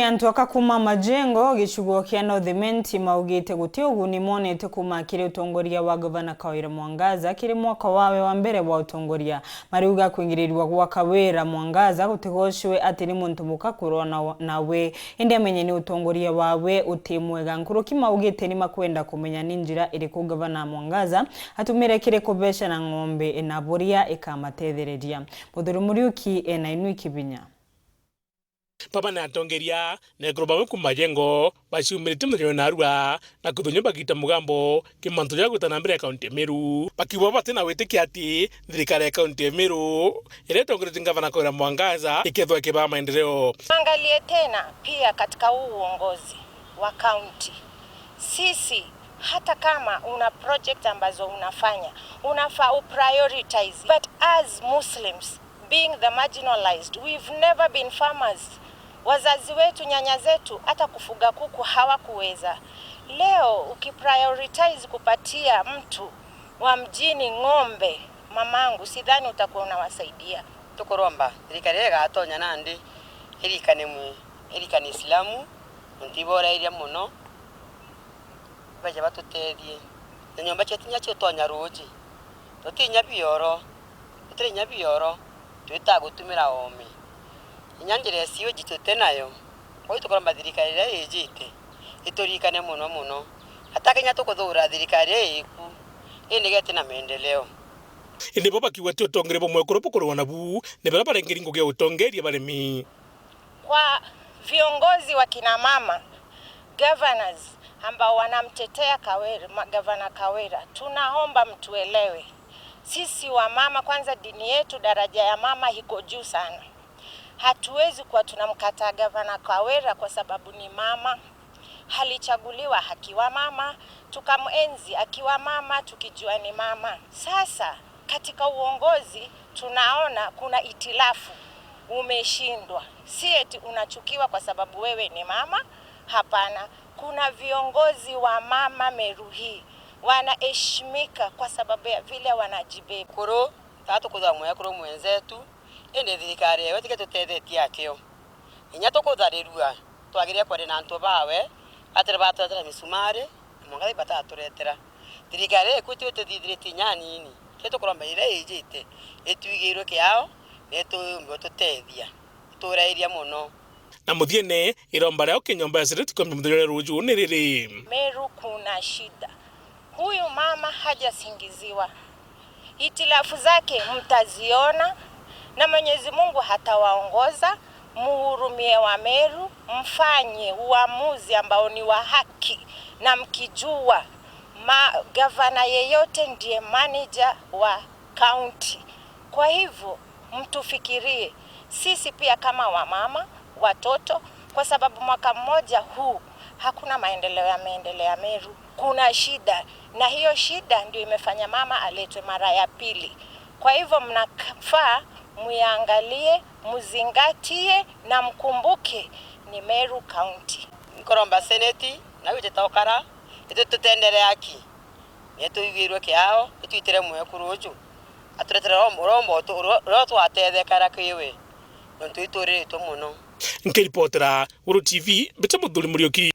Antu akakuma majengo gicugo kia North Imenti maugite guti uguni monete kuma kiri utongoria wa Gavana Kawira Mwangaza kiri mwaka wawe wa mbere wa utongoria. Mariuga kuingirirwa gwa Kawira Mwangaza gutigocwe ati ni muntu mukakurwa nawe indi amenye ni utongoria wawe uti mwega. Nkuruki maugite ni makwenda kumenya ni njira iriku Gavana Mwangaza atumire kiri kubeca na ng'ombe na buria ikamatethereria. Muthuri Muriuki ena inu ikibinya. Papa na atongeria na bamwe ku majengo baciumĩrĩte mũthenya na arua na kuthunywo bakita mugambo kimantu ja gwĩtana mbere ya kaunti ya Meru, bakiuga bati na wĩtĩkia atĩ thirikari ya kaunti ya Meru ĩrĩa ĩtongoretie ngavana Kawira Mwangaza ikethwa ikibaa maendeleo. Angalie tena pia katika huu uongozi wa kaunti, sisi hata kama una project ambazo unafanya unafaa uprioritize, but as Muslims being the marginalized, we've never been farmers. Wazazi wetu, nyanya zetu, hata kufuga kuku hawakuweza. Leo ukiprioritize kupatia mtu wa mjini ng'ombe, mamangu, sidhani utakuwa unawasaidia. Tukuromba thirikari igatonya nandi irikane mwe irikane Islamu ntiborairia muno baje batutethie na nyomba chetu nyacho tonya ruji tutinya bioro tutinya bioro twitagutumira omi inyanjira esiyo jitute nayo kwa tukuromba thirikari ira ijite iturikane muno muno atakenya tukuthura thirikari iku inigete na maendeleo. Indi bo bakiuga ti utongoria bumwe kuri bukurwa nabu ni baria barengeri ngugi ya utongoria barimi. Kwa viongozi wa kina mama governors ambao wanamtetea Kawira, Gavana Kawira, tunaomba mtuelewe sisi wa mama. Kwanza dini yetu, daraja ya mama iko juu sana. Hatuwezi kuwa tunamkataa Gavana Kawira kwa sababu ni mama. Alichaguliwa akiwa mama, tukamuenzi akiwa mama, tukijua ni mama. Sasa katika uongozi tunaona kuna itilafu, umeshindwa. Si eti unachukiwa kwa sababu wewe ni mama, hapana. Kuna viongozi wa mama Meru hii wanaheshimika kwa sababu ya vile wanajibeba. Kuru tatu kuthamwe kuru mwenzetu indi thirikari ewe tige tutethetie akio inya tukutharirua twagirie kwari na antu bawe atire baturetera misumari mwangathi bataturetera thirikari ĩku tithithirĩtie inya nini kĩ tũkũromba ira ĩnjĩte ĩtuigĩirwo kĩao na ĩtũmbe ũtũteithia ĩtũrairia mũno. Na muthiene iromba rĩao kĩnyomba ya seneti kwa mũthenya ũrĩa rũciũ nĩ rĩrĩ. Meru kuna shida, huyu mama hajasingiziwa, itilafu zake mtaziona na Mwenyezi Mungu hatawaongoza. Muhurumie wa Meru, mfanye uamuzi ambao ni wa haki, na mkijua gavana yeyote ndiye manager wa county. Kwa hivyo mtufikirie sisi pia kama wamama, watoto, kwa sababu mwaka mmoja huu hakuna maendeleo yameendelea Meru. Kuna shida, na hiyo shida ndio imefanya mama aletwe mara ya pili. Kwa hivyo mnafaa muangalie, muzingatie na mkumbuke ni Meru County. Nkoromba seneti na wite tokara itututendere haki nituigirwe kiao ituitere mwe kuruju aturetere rombo ro twatethekara kiwe ntu ituriritwo muno. Nkiripotera Guru TV Mbete Muthuri Muriuki.